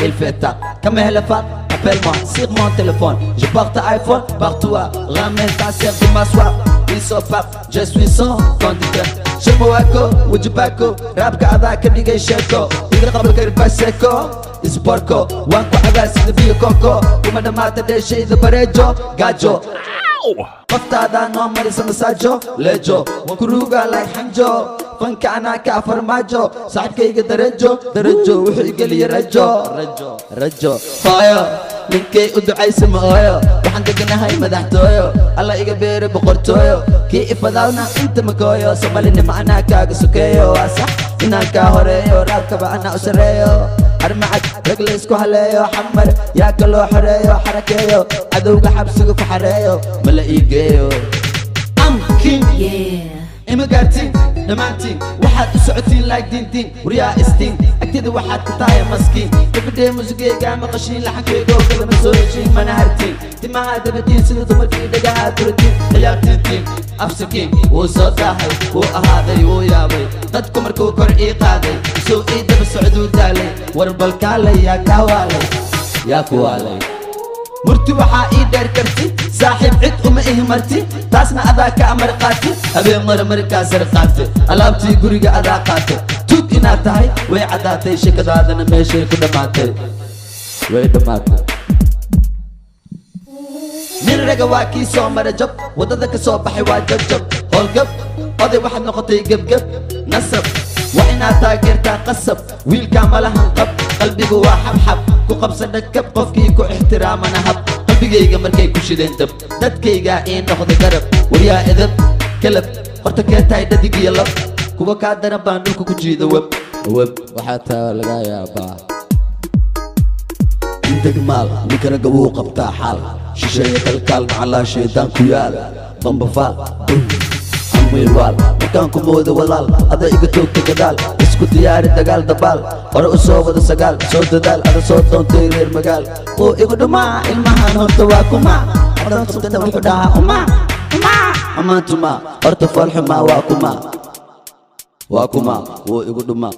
Il fait tard. Kama hele faaq. Appelle-moi sur mon téléphone. Je porte iPhone partout. Ramène ta sœur de m'asseoir. Ils sont pas, je suis son conducteur. Shimawako, wajibako, rapka adaa ka dhigay sheeko. Iga qabo karbaseko, isborko, waan ku cabaa sida biyo koko. Kuma dhammaata dheeshayda bareejo, gaajo. Qoftaada noo marisa masaajo, leejo. Waan ku ruugaa like xanjo. Fanka anaa ka farmaajo, saaxiibkayga darajo, darajo wuxuu igeliya rajo, rajo, rajo. Hooyo, ninkay u ducaysa ma ooyo, waxaan deganahay madaxtooyo, Alla iga beero boqortooyo, kii ifadaalna inta makooyo, Soomaalinima anaa kaaga sokeeyo, waa sax inaan kaa horeeyo, raabkaba anaa u sarreeyo. Armacad rag la isku haleeyo, Xamar yaa kaloo xoreeyo, xarakeeyo, cadowga xabsiga ku xareeyo, ma la ii geeyo. I'm king. Yeah. Ima gaartiin dhammaantiin, waxaad u socotiin like diintiin, waryaa istiin agteeda waxaad ka tahay maskiin. Gabadhee musigeyga maqashiin, laxankeygo kalama soo heshiin, mana hartiin, timaha dabatiin sida dumarkii, dhagaha turatiin, ciyaartiintiin afsakiin. Wuu soo daahay, wuu ahaaday, wuu yaabay dadku markuu kor ii qaaday, suu ii daba socduu daalay. War balkaalay, yaa kaa waalay, yaa ku waalay? Murti waxaa ii dheer karti, saaxiib cid uma ihi marti, taasna adaa ka amar qaati. Habeen mara markaa sar qaate, alaabtii guriga adaa qaate. Tuug inaad tahay way caddaatay, shakadaadana meeshay ku dhammaatay, way dhammaatay. Nin raga waa kii soo mara jab, waddada ka soo baxay waa jabjab howlgab. Oday waxaad noqotay gebgeb, nasab waa inaad taageertaa qasab. Wiilkaa malahan qab, qalbigu waa xabxab, ku qabsa dhakab, qofkii ku ixtiraamana hab. Qalbigayga markay ku shideen dab, dadkaygaa ii noqday garab. Waryaa edab kalab, horta kee tahay dhadig iyo lab? Kuwa kaa daran baan dhulka ku jiida web web. Waxaa taa laga yaabaa. Degmaal ninka ragga wuu qabtaa xaal, shisheeye kalkaal, macalaa shaydaan ku yaal, bambafaal amiirwaal. Markaan ku mooda walaal, ada iga toogta gadaal. Isku diyaari dagaal, dabaal hore u soo wada sagaal, soo dadaal, ada soo doontay reer magaal. Wuu igu dhumaa ilmahan, horta waa kuma hadan qabtana wuxuu dhahaa uma uma amaantuma, horta foolxumaa waa kuma, waa kuma, wuu igu dhumaa.